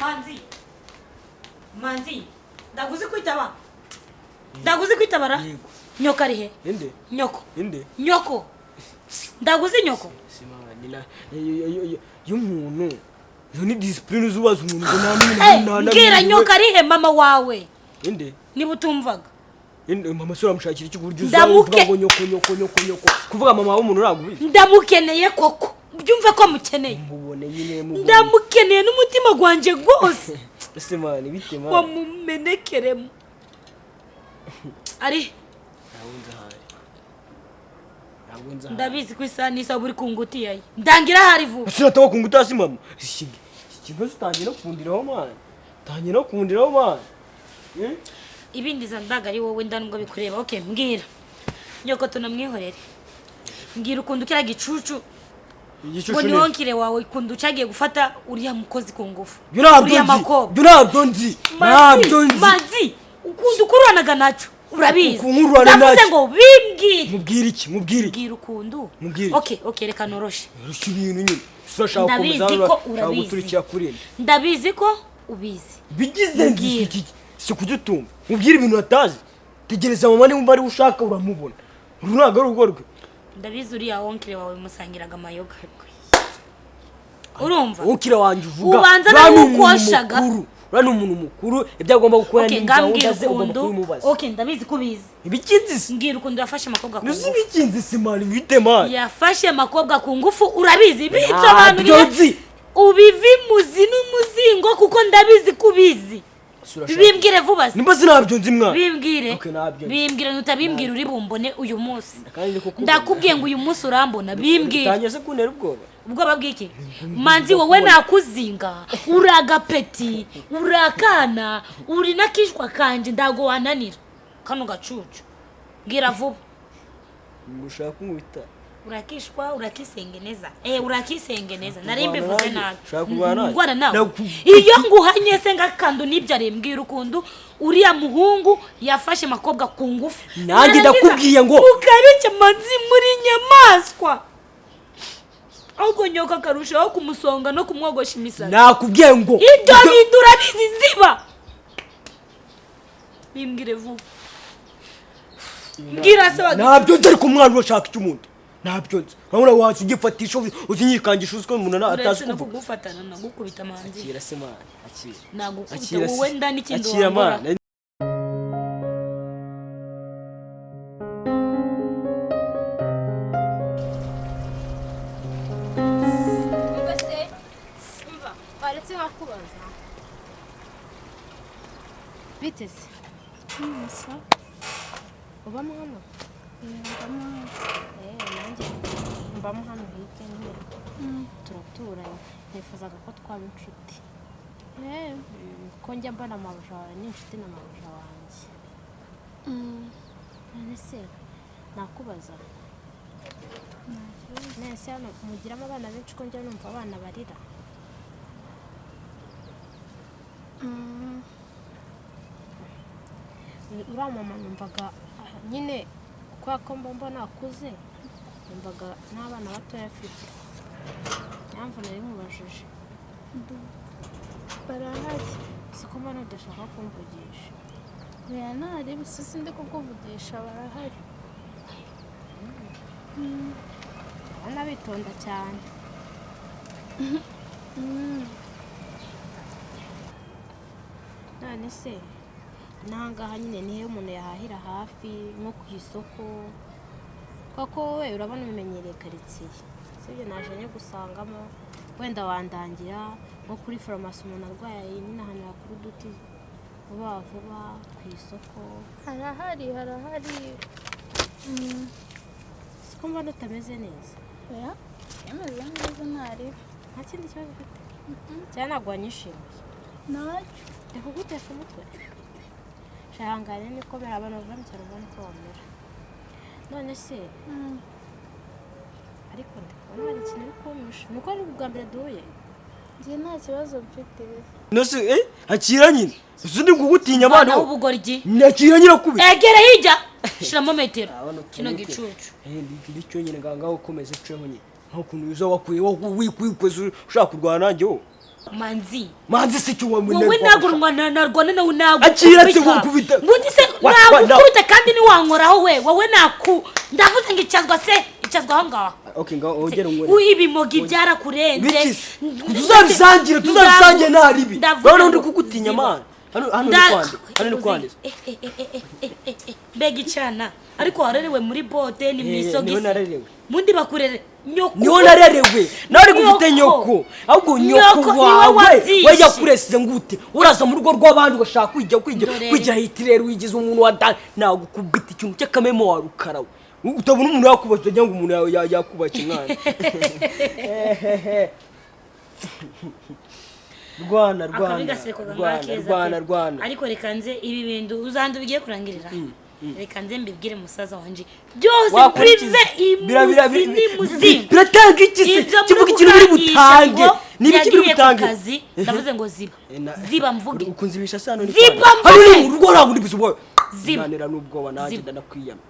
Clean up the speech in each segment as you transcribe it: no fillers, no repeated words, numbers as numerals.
Manzi, Manzi, ndaguzi kwitaba, ndaguzi kwitabara. Yego. Nyoko ari he? Inde? Nyoko. Inde? Nyoko, ndaguzi nyoko. Simana y'umuntu, iyo ni discipline uzubaza umuntu ngo nta n'umuntu. Eh, nta mbwira, nyoko ari he, mama wawe? Inde? Niba utumvaga. Inde? Mama se uramushakira iki, ku buryo Ndamuke- uzavuga ngo nyoko, nyoko, nyoko, nyoko? Kuvuga mama w'umuntu ntabwo ubizi. Ndamukeneye koko, byumve ko mukeneye. Mubone nyine, mubone. Ndamukeneye n'umutima gwanjye rwose. Ese man, bite man? Wamumenekeremo ari Ntabwo nzi ahari, ntabwo nzi ahari. Ndabizi ko isaha n'isaha uba uri ku ngutiya ye. Ndangira ahari vuba. Ese uratawa ku nguti hasi mama? Iki kibazo utangiye no kundiraho man, utangiye no kundiraho man. Eh? Ibindi za ndaga ari wowe nda nubwo bikureba. Okay, mbwira nyoko, tunamwihorere. Mbwira ukuntu kiriya gicucu Igicucu ngo ni ni oncle wawe, ukuntu cyagiye gufata uriya mukozi ku ngufu. Ibyo ntabyo Uriya nzi. makobwa. Ibyo ntabyo nzi, ntabyo nzi. Manzi, ukuntu ukururanaga nacyo urabizi. Ukunkururana Ndavuze nacyo. ngo bimbwire. Mubwire iki? Mubwire iki? Mbwira ukuntu. Mubwire iki? Okay, reka noroshe. Rushya ibintu nyine. Urashaka Ndabizi gukomeza ko ushaka urabizi. guturikira kuri ine. Ndabizi ko ubizi. Bigize nzi. Mbwira. Iki si kugitumva, mubwire ibintu atazi. Tegereza mama, niba ari we ushaka uramubona. Uru ntabwo ari urugo rwe. Ndabizi, uriya oncle wawe musangiraga amayoga, urumva? Oncle wanjye uvuga, Ubanza uriya ni umuntu nawe ukoshaga. mukuru, uriya ni umuntu mukuru, ibyo agomba gukora Okay, ni gahunda ngambwira ze, ugomba ukuntu. kubimubaza. Okay, ndabizi ko ubizi. Ibikinzi se? Mbwira ukuntu yafashe amakobwa ku Ntuzi ngufu. ibikinzi se man? Bite man? Yafashe amakobwa ku ngufu, urabizi. Ntabyo Bitsobanuriye nzi. ubivimuzi n'umuzingo, kuko ndabizi ko ubizi. Bimbwire vuba se. Nimba sinabyo nzi mwana. Bimbwire. Okay, ntabyo nzi. Bimbwire, nutabimbwira uri bumbone uyu munsi. Kandi ndi kukubona. Ndakubwiye ngo uyu munsi urambona. Bimbwire. Utangiye se kuntera ubwoba? Ubwoba bw'iki, Manzi? Wowe nakuzinga, uri agapeti, uri akana, uri n'akishwa kanje, ntago wananira kano gacucu. Mbwira vuba. Ngo ushaka kunkubita? Urakishwa, urakisengeneza, eh, urakisengeneza. Nari mbivuze Kurwana nabi. nanjye? Ushaka kurwana nanjye? Ndwana nawe? Iyo nguhanye se ngakandu nibyariye. Mbwira ukuntu uriya muhungu yafashe makobwa ku ngufu. Nanjye Narangiza ndakubwiye ngo- mukabica. Manzi, muri nyamaswa, ahubwo nyoka akarushaho kumusonga no kumwogosha imisatsi. Nakubwiye ngo Ibyo bintu urabizi. Ziba, bimbwire vuba. Mbwira se wa Ntabyo nzi, ariko umwana urashaka icyo umuntu ntabyo nzi. Urabona waza ugifatisha, uzinyikangisha, uzi ko umuntu atazi Uretse no kuvuga. kugufatana, nagukubita, Manzi. Akira se mwana, akira. Nagukubita. Akira se. Wowe nda n'ikindi Akira wambura. mwana. Umva se, umva, waretse nkakubaza. Bite se? Ubamo hano? Eh, nanjye mbamo hano hirya nyine, turaturanye. Nifuzaga ko twaba inshuti. Kuko njya mbona mabuja wawe ni inshuti na mabuja wanjye. None se nakubaza, none se hano mugiramo abana benshi, ko njya numva abana barira? Uriya mama numvaga, ah, nyine kubera ko mba mbona akuze, numvaga n'abana batoya afite. Impamvu nari nkubajije. Barahari. Si ko mbona udashaka kumvugisha? Oya, ntarebe si sindi kukuvugisha, barahari. Ndabona bitonda cyane. None se n'ahangaha nyine nihe umuntu yahahira hafi, nko ku isoko? Kuko wowe urabona umenyereye karitsiye, sibyo? Naje njye gusangamo, wenda wandangira nko kuri farumasi, umuntu arwaye nyine, ahantu yakura uduti vuba vuba ku isoko. Harahari, harahari. Siko mbona utameze neza? Oya, yameze neza, ntarebe. Nta kindi kibazo ufite cyangwa ntabwo wanyishimiye? Ntacyo. Ndi kugutesha umutwe, shahangane nikomera. Abantu bavuga mu cyaro ubona uko bamera. None se ariko ndi kubona hari ikintu uri kumpisha, ni uko ari ubwa mbere duhuye? Njye nta kibazo mfite. Nose eh, akira nyine, uzi ndi kugutinya abana. Vanaho ubugoryi. Akira nyine kubi. Egera hirya, shiramo metero kino gicucu. Eh, ndi cyo nyine, ngaho ukomeze uceho nyine, nkukuntu uza wakwiye wikweze ushaka kurwana nanjye wowe. Manzi, Manzi si cyo. Wowe ntabwo narwana nawe, ntabwo. Akira se gukubita. Mbundi se nagukubita kandi ntiwankoraho we. Wowe naku ndavuze ngo icazwa se, icazwa aho ngaho. Okay, ngaho ongera unywere. Ibimogi byarakurenze. Tuzabisangire, tuzabisangire nta ribi. Ndavuga Urabona ndi ngo kugutinya. ziba. Man, hano hano ni kwande, hano ni kwande. Mbega icana, ariko warerewe muri bote ni mu Eh, isogisi. niho narerewe. Mundi bakurere nyoko. Niho narerewe nawe ariko ufite Nyoko. nyoko, ahubwo nyoko Nyoko niwe wawe wabyishe. we yakuresize ngute? Uraza mu rugo rw'abandi ugashaka kwijya kwijya Ndorere. kwijya hitirere, wigize umuntu wa da. Nagukubita ikintu cy'akamemo wa rukara we. Utabona umuntu yakubatse, utagira ngo umuntu yakubatse umwana. Rwana Akabi rwana gaseko rwana keza rwana pe. Rwana. Ariko reka nze ibi bintu uzandu bigiye kurangirira, reka nze mbibwire musaza wanje byose. Wakora iki? Prive imuzi n'imuzinga. Biratanga iki se? Ibyo muri Kivuga ikintu biri gukangisha butange ngo ni ibiki biri yagiye ku butange? kazi, ndavuze ngo ziba. Ziba mvuge. Ukunzibisha se? Hano ni Ziba kwande. Hano mvuge. ni mu rugo, ntabwo ndi buzi. Ziba. Nanira n'ubwoba nanjye. Ziba. Ndanakwiyama.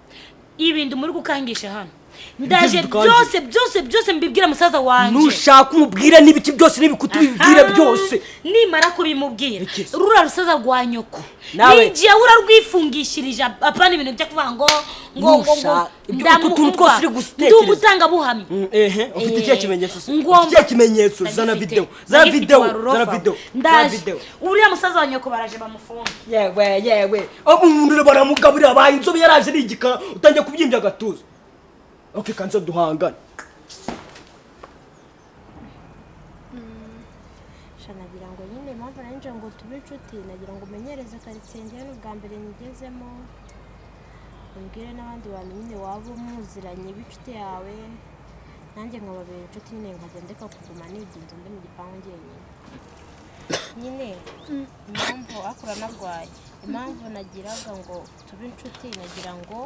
Ibintu muri gukangisha hano, ndaje dukangisha. Byose byose byose mbibwire musaza wanje. Nushaka umubwire n'ibiki byose n'ibikuta ubibwire Aha. byose. Nimara kubimubwira, Iki se? rura rusaza rwa nyoko Nawe- nigiye urarwifungishirije, apana ibintu byo kuvuga ngo ngo ngo ngo Nusha- ibyo- utwo tuntu twose uri gutekereza. Ndi umutangabuhamya. Ehe, ufite ikihe Eh, kimenyetso se? ngomba- Ufite ikihe kimenyetso? Zana Ndagifite. video, zana Ndagifite video, wa rurofa. zana video, zana Ndaje. video. Uriya musaza wa nyoko baraje bamufunge. Yewe yewe, aho umuntu baramugaburira, abaye inzobe, yaraje ari igikara, utangiye kubyimbya agatuza. Okay, kanza duhangane. Sha, nagira ngo nyine impamvu nari ngo tube inshuti, nagira ngo umenyereze karitsiye, njyewe ni ubwa mbere nyigezemo, umbwire n'abandi bantu nyine waba muziranye b'inshuti yawe, nanjye nkababera inshuti nyine, nkajya ndeka kuguma nigunze ndi mu gipangu njyenyine. Nyine impamvu akura narwaye, impamvu nagiraga ngo tube inshuti, nagira ngo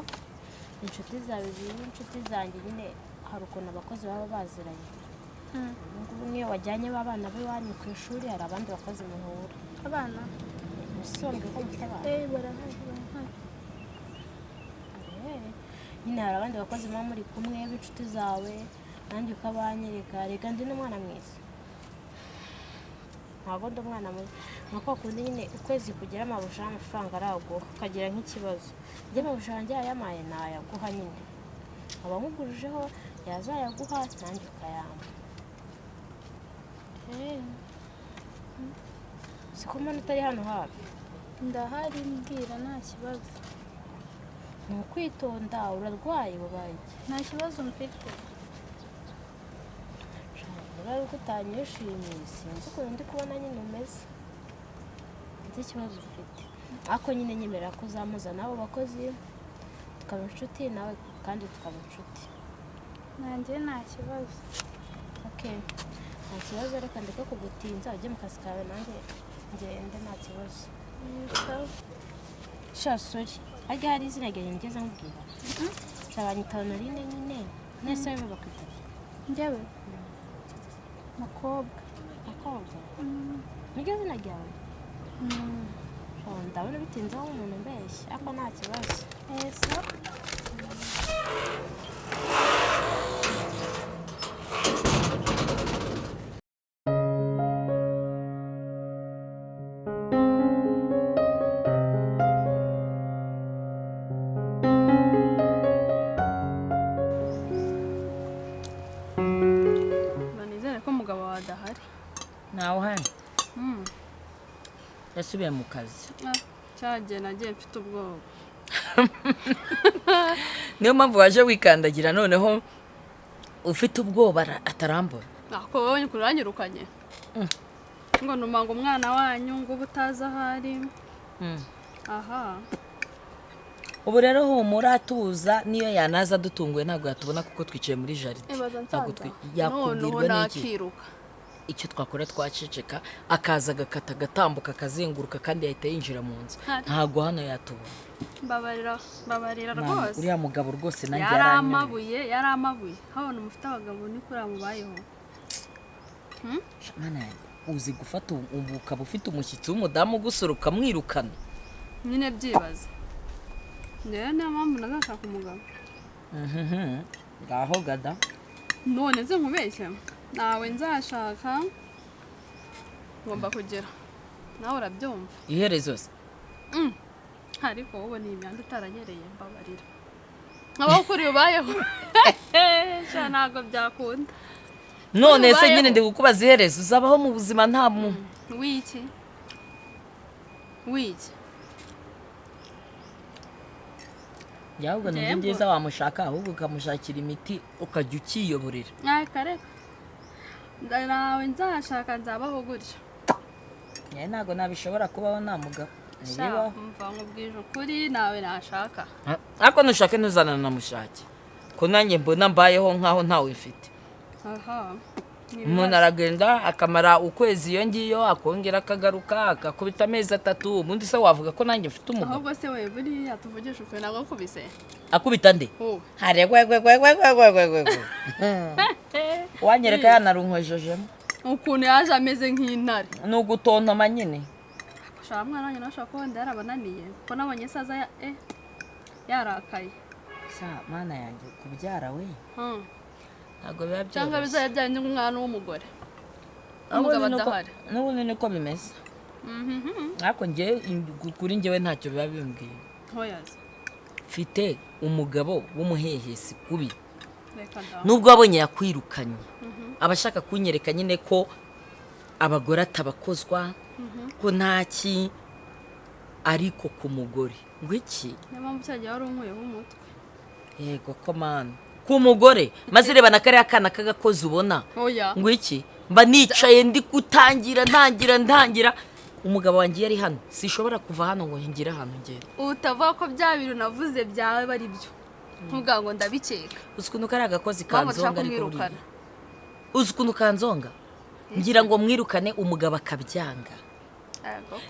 inshuti zawe zibe inshuti zanjye. Nyine hari ukuntu abakozi baba baziranye. Ubu ngubu nk'iyo wajyanye b'abana b'iwanyu ku ishuri, hari abandi bakozi muhura. Abana? Ubusanzwe ko mufite abana? Eh, barahari, barahari. Eh, nyine hari abandi bakozi muba muri kumwe b'inshuti zawe, nanjye ukabanyereka. Reka ndi n'umwana mwiza, ntabwo ndi umwana mubi nka kwa kundi nyine ukwezi kugera amabusha amafaranga araguha ukagira nk'ikibazo. Njye amabusha yanjye yayamaye nayaguha nyine, nkaba nkugurijeho, yazayaguha nanjye ukayampa. Eh, Siko mbona utari hano hafi? Ndahari, mbwira, nta kibazo. Ni ukwitonda, urarwaye? Wabaye iki? Nta kibazo mfite. Niba ari uko utanyishimiye, sinzi ukuntu ndi kubona nyine umeze, nzi ikibazo ufite, ariko nyine nyemerera ko uzamuza n'abo bakozi tukaba inshuti nawe kandi tukaba inshuti. Nanjye nta kibazo. Okay, nta kibazo, reka ndeke kugutinza, ujye mu kazi kawe nanjye ngende, nta kibazo. Eh, sawa. Sha, sorry, harya hari izina ryanjye nigeze nkubwira? Sha, banyita Honorine nyine. Nese wowe bakwita? Njyewe mukobwa. Mukobwa, niryo zina ryawe? Sha, ndabona bitinzeho umuntu mbeshya, ariko nta kibazo. Eh, sawa. Mba nizere ko umugabo wawe adahari. Ntawe uhari. Yasubiye mu kazi. Ah, cyagiye nagiye mfite ubwoba. Niyo mpamvu waje wikandagira, noneho ufite ubwoba atarambura. Ako wowe uranyirukanye ngo numa ngo umwana wanyu ngo uba utazi aho ari. Aha. Ubu rero humura, tuza, niyo yanaza dutunguwe ntabwo yatubona kuko twicaye muri jardin. Ibaza Ntabwo nsanza yakubwirwa noneho n'iki? nakiruka. Icyo twakora, twaceceka, akaza agakata, agatambuka, akazenguruka kandi yahita yinjira mu nzu. Ntabwo hano yatubona. Mbabarira, mbabarira. Mwana, Rwose. uriya mugabo rwose nanjye Yari yaranyoye. amabuye, yari amabuye. Habona mufite abagabo ni kuriya mubayeho. Mana yanjye, uzi gufata ubu ukaba ufite umushyitsi w'umudamu ugusura ukamwirukana? Nyine byibaza rero, niyo mpamvu nazashaka umugabo. Ngaho gada. None se nkubeshye, ntawe nzashaka. Ngomba kugira. Nawe urabyumva. Iherezo se. Ariko wowe ni imyanda utaranyereye mbabarira. Nkabaho kuri ubayeho. Sha ntabwo byakunda. None se nyine ndi kukubaza iherezo uzabaho mu buzima nta mu. Wiki. Wiki. Yahubwo ni byiza wamushaka ahubwo ukamushakira imiti ukajya ukiyoborera. Kareka. Nawe nzashaka nzabaho gutyo. Ntabwo nabishobora kubaho nta mugabo. Mva nkubwije ukuri nawe nashaka. Ariko nushake ntuzana namushake. Ko nanjye mbona mbayeho nkaho ntawe mfite. Aha. Umuntu aragenda akamara ukwezi iyo ngiyo akongera akagaruka akakubita amezi 3 ubundi se wavuga ko nanjye mfite umugabo. Ahubwo se we buriya tuvugisha ukuri ntabwo akubise. Akubita nde? Hare gwe gwe gwe gwe gwe gwe gwe. Wanyereka yanarunkojejemo. Ukuntu yaje ameze nk'intare. Ni ugutontoma nyine. Shaka mwana wanjye nashaka ko wenda yarabananiye kuko nabonye saza yarakaye. Sha mana yanjye kubyara we. Ntabwo biba byoroshye. Cyangwa bizajya byanya umwana w'umugore. Umugabo adahari. N'ubundi niko bimeze. Ariko nge kuri njyewe ntacyo biba bimbwiye. Hoyaza. Mfite umugabo w'umuhehesi kubi. Nubwo wabonye yakwirukanye. Abashaka kunyereka nyine ko abagore atabakozwa ko ntaki ariko ku mugore. Ngo iki? Niyo mpamvu cyagiye wari unkuyeho umutwe. Yego ko mana. Ku mugore maze reba na kariya kana k'agakozi ubona. Ngo iki? Mba nicaye ndi gutangira ntangira umugabo wanjye yari hano sishobora kuva hano ngo ngire ahantu ngera. Utavuga ko bya bintu navuze byawe bari byo. Ntuvuga ngo ndabikeka. Uzi ukuntu kariya gakozi kanzonga ariko buriya. Uzi ukuntu kanzonga? Ngira ngo mwirukane umugabo akabyanga.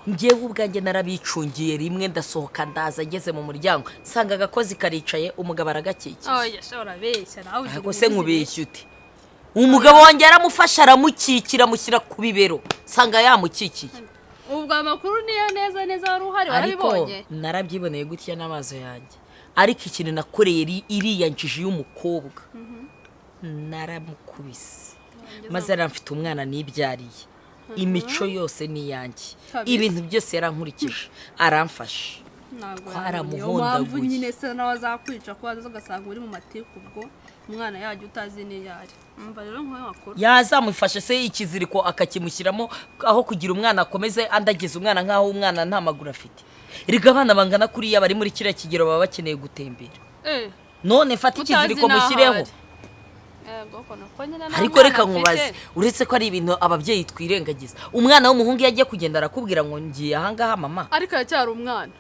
Njyewe ubwanjye narabicungiye rimwe ndasohoka ndaza ngeze mu muryango nsanga agakozi karicaye umugabo aragakikiye. Oya shora beshya nawe uzi. Ariko se nkubeshya ute? Umugabo wanjye yaramufasha aramukikira amushyira ku bibero nsanga yamukikiye. Ubwo amakuru niyo neza neza wari uhari warabibonye. Ariko narabyiboneye gutya n'amaso yanjye. Ariko ikintu nakoreye iriya njiji y'umukobwa naramukubise. Maze yaramfite umwana nibyariye. Imico yose ni yanjye. Ibintu byose yarankurikije aramfasha. Twaramuhondaguye. Nyine se nawe azakwica ko waza ugasanga uri mu matiku ubwo umwana yajya utazi n'iyari. Umva rero nkoyo makuru. Yazamufashe se ikiziriko akakimushyiramo aho kugira umwana akomeze andagiza umwana nkaho umwana nta maguru afite. Erega abana bangana kuriya bari muri kiriya kigero baba bakeneye gutembera. None fata ikiziriko mushyireho. Ariko reka nkubaze uretse ko ari ibintu ababyeyi twirengagiza. Umwana w'umuhungu yagiye kugenda arakubwira ngo ngiye ahangaha mama. Ariko yacyari umwana.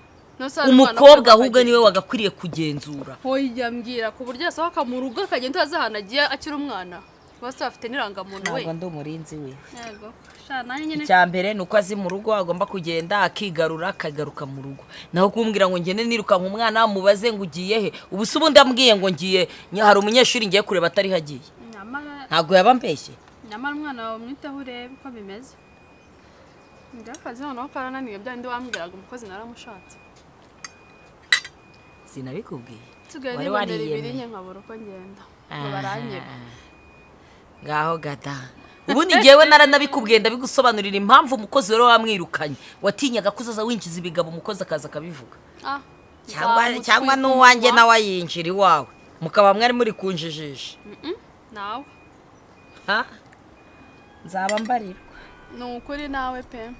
Umukobwa ahubwo niwe wagakwiriye kugenzura. Hoya mbwira ku buryo yasohoka mu rugo akagenda aza ahantu agiye akiri umwana. Bose bafite n'irangamuntu we. Ntabwo ndi umurinzi we. Yego. Sha nanjye nyine. Icya mbere ni uko azi mu rugo agomba kugenda akigarura akagaruka mu rugo. Naho kumbwira ngo ngende nirukanka umwana mubaze ngo ugiye he? Ubu se ubundi ambwiye ngo ngiye hari umunyeshuri ngiye kureba atari hagiye. Ntabwo yaba ambeshye. Nyamara umwana wawe mwiteho urebe uko bimeze. Ndakazi noneho karananiye bya ndi wambwiraga umukozi naramushatse. Sinabikubwiye. Wari wariyemeye nkabura uko ngenda. Ngo baranyeba. Ngaho gada. Ubundi ngewe naranabikubwiye ndabigusobanurira impamvu umukozi wari wamwirukanye. Watinyaga kuzaza winjiza ibigabo umukozi akaza akabivuga. Cyangwa n'uwanjye nawe ayinjira iwawe. Mukaba mwari muri kunjijisha. Nawe. Ha? Nzaba mbarirwa. Ni ukuri nawe pe.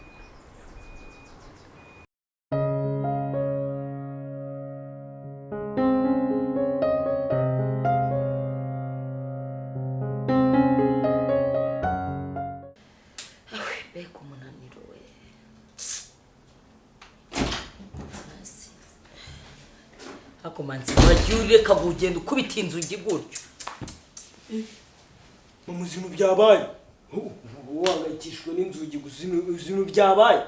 Reka kugenda ukubita inzugi gutyo. Mu zintu byabaye. Uhangayikishijwe n'inzugi gusa ibintu byabaye.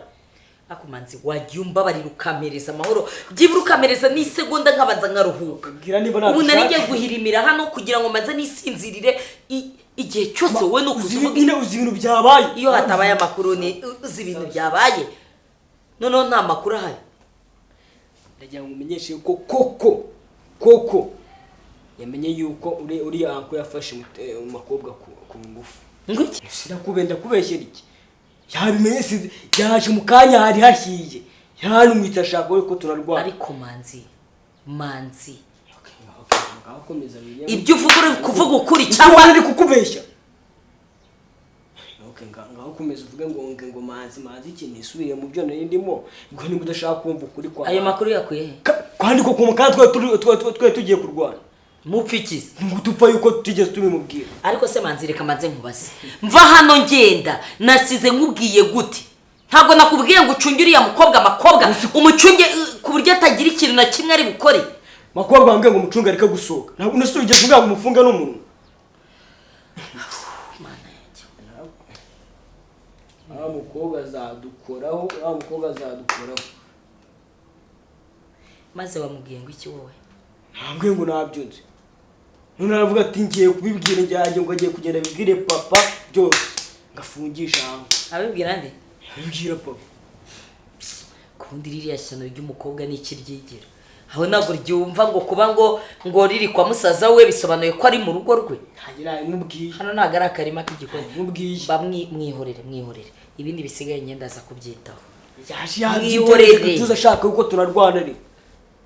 Akumanzi wagiye umbabarira ukamereza amahoro. Byibura ukamereza n'isegonda nkabanza nkaruhuka. Ubu nari ngiye guhirimira hano kugira ngo manze nisinzirire igihe cyose wowe no kuzuvuga nyine uzi ibintu byabaye. Iyo hatabaye amakuru ni uzi ibintu byabaye. Noneho nta makuru ahari. Ndagira ngo umenyeshe ko koko yamenye yuko uri anko yafashe umukobwa ku ngufu. Ngiki ndakubenda kubeshyera iki? Yabimenye si yaje mu kanya hari hahiye. Yaranumwita ashaka ko turarwana. Ariko Manzi. Manzi. Ibyo uvuga uri kuvuga ukuri cyangwa uri kukubeshya? Okay, ngaho komeza uvuge ngo Manzi Manzi ikintu isubire mu byo nari ndimo ngo niba udashaka kumva ukuri kwa. Ayo makuru yakuye he? Kandi ko kumukana twe tugiye kurwana. Mupfikize. Ngo dupfa yuko tugeze tubimubwira. Ariko se Manzi reka manze nkubaze. Mva hano ngenda nasize nkubwiye gute? Ntabwo nakubwiye ngo ucunge uriya mukobwa amakobwa umucunge ku buryo atagira ikintu na kimwe ari bukore. Makobwa bambwiye ngo umucunge areke gusohoka. Ntabwo nasubije kuvuga ngo umufunge n'umunwa. Mana yanjye. Mukobwa azadukoraho, mukobwa azadukoraho. Maze wamubwiye ngo iki wowe? Ntabwo ngo nabyunze. None aravuga ati ngiye kubibwira njyanjye ngo agiye kugenda bibwire papa byose. Ngafungisha aho. Abibwira nde? Abibwira papa. Kundi ririya shyano ry'umukobwa ni iki ryigira? Aho ntabwo ryumva ngo kuba ngo riri kwa musaza we bisobanuye ko ari mu rugo rwe. Ntagira imubwiye. Hano ntago ari akarima k'igikoni. Mubwiye. Bamwihorere mwihorere. Ibindi bisigaye ngenda aza kubyitaho. Yaje yabyihorere. Tuza ashaka uko turarwana ari.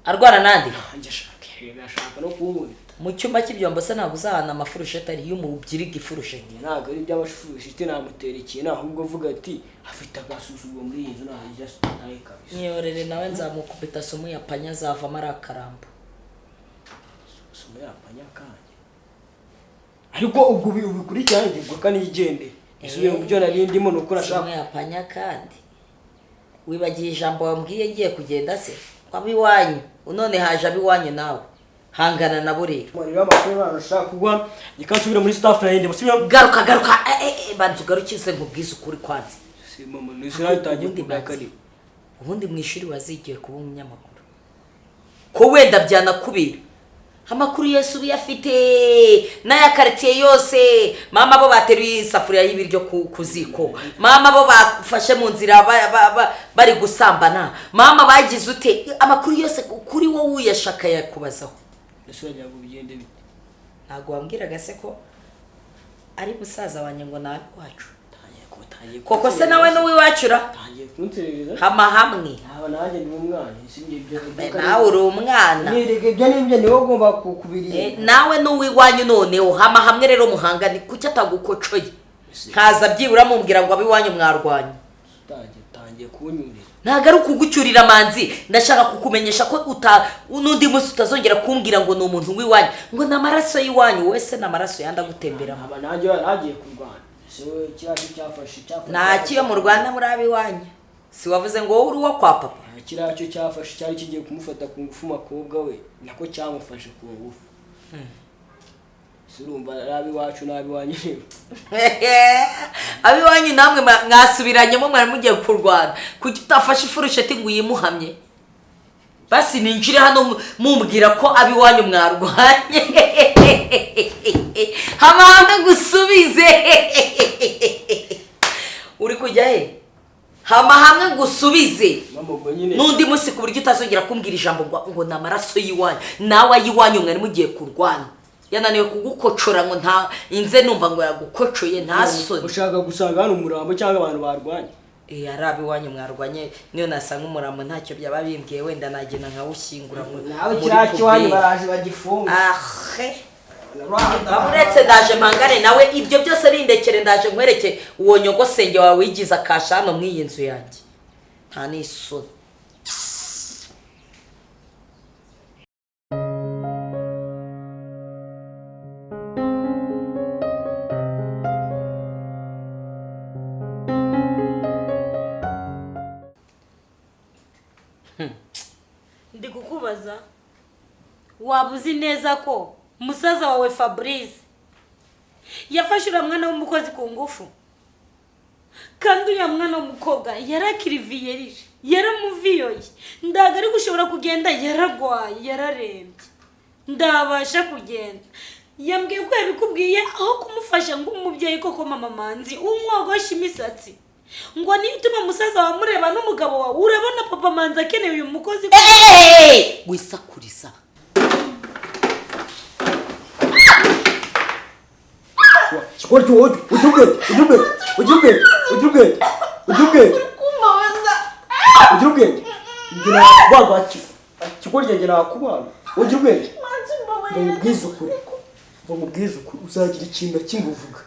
Arwana nande? Nanjye ashaka no kunkubita. Mu cyumba cy'ibyombo se ntabwo uzahana amafurusheti ari y'umubyiriga ifurusheti. Ntabwo ari iby'amashufurusheti namutera ikintu ahubwo avuga ati afite agasuzuguro muri iyi nzu ntajya nawe kabisa. Mwiyorere nawe nzamukubita somo ya panya azavamo ari akarambo. Somo ya panya kanjye. Ariko ubwo ubikurikiranye ubwo kanigendere. Isubiye mu byo nari ndimo nuko nashaka. Somo ya panya kandi. Wibagiye ijambo wambwiye ngiye kugenda se? Kwa iwanyu. None haje abiwanyu nawe. Hangana nabo rero. Marira amakuru arashaka kugwa nikansubira muri staff nayindi musubira garuka bantu garukize nkubwize ukuri kwanze. Si mama nisiratangiye kudakari. Ubundi mu ishuri wazigiye kuba umunyamakuru. Ko wenda byanakubira. Amakuru Yesu biyafite n'aya quartier yose. Mama bo bateruye isafuriya y'ibiryo ku ziko. Mama bo bafashe mu nzira bari gusambana. Mama bagize ute amakuru yose kuri wowe uyashaka yakubazaho. Yesu yagira ngo bigende bite? Ntago wambwiraga se ko ari musaza wanjye ngo nawe wacu. Koko se nawe n'uwiwacura? Tangiye kunterereza. Hama hamwe. Aba nanjye ndi umwana, sinjye ibyo. Nawe uri umwana. Nirege ibyo nibyo niwe ugomba kukubirira. Nawe n'uwiwanyu noneho hama hamwe rero muhangane kuki atagukocoye. Nkaza byibura mumbwira ngo abiwanyu mwarwanye. Tangiye kunyurira. Ntago ari ukugucyurira Manzi, ndashaka kukumenyesha ko n'undi munsi utazongera kumbwira ngo ni umuntu w'iwanyu, ngo ni amaraso y'iwanyu, wese ni amaraso yanda gutemberamo. Aba nanjye yaragiye kurwana. Nta kiyo mu Rwanda muri abiwanyu. Si wavuze ngo wowe uri uwo kwa papa? Kiriya cyo cyafashe cyari kigiye kumufata ku ngufu makobwa we, nako cyamufashe ku ngufu. Surumva abiwacu n'abiwanyu. Abiwanyu namwe mwasubiranyemo mwari mugiye kurwana. Kuki utafashe ifurusheti ngo uyimuhamye? Basi ninjire hano mumbwira ko abiwanyu mwarwanye. Hamame gusubize. Uri kujya he? Hama hamwe gusubize. Nundi munsi ku buryo utazongera kumbwira ijambo ngo ni amaraso y'iwanyu. Nawe ayiwanyu mwari mugiye kurwana. Yananiwe kugukocora ngo nta inze numva ngo yagukocoye nta soni. Ushaka gusanga hano umurambo cyangwa abantu barwanye? Ari abiwanyu mwarwanye niyo nasanga umurambo ntacyo byaba bimbwiye wenda nagenda nkawushyingura muri kiriya wanyu baraje bagifunga. Ahe. Uretse ndaje mpangane nawe ibyo byose bindekere ndaje nkwereke uwo nyogosenge wawe wigize akasha hano mw'iyi nzu yanjye. Nta n'isoni. Ndi kukubaza waba uzi neza ko musaza wawe Fabrice yafashe uriya mwana w'umukozi ku ngufu, kandi uriya mwana w'umukobwa yarakiriviyerije, yaramuviyoye, ndaga ari gushobora kugenda, yaragwaye, yararembye, ndabasha kugenda. Yambwiye ko yabikubwiye aho kumufasha ngo umubyeyi koko mama Manzi umwogosha imisatsi ngo niyo utuma musaza wamureba n'umugabo wawe urabona papa Manzi akeneye uyu mukozi. Wisakuriza Ugira ubwenge? Kumbabaza. Ugira ubwenge? Njye nakubaga, ikigoryi, njye nakubana. Ugira ubwenge? Manzi, Ngo mbabarira. mubwize ukuri, ngo mubwize ukuri, uzagira ikintu na kimwe uvuga.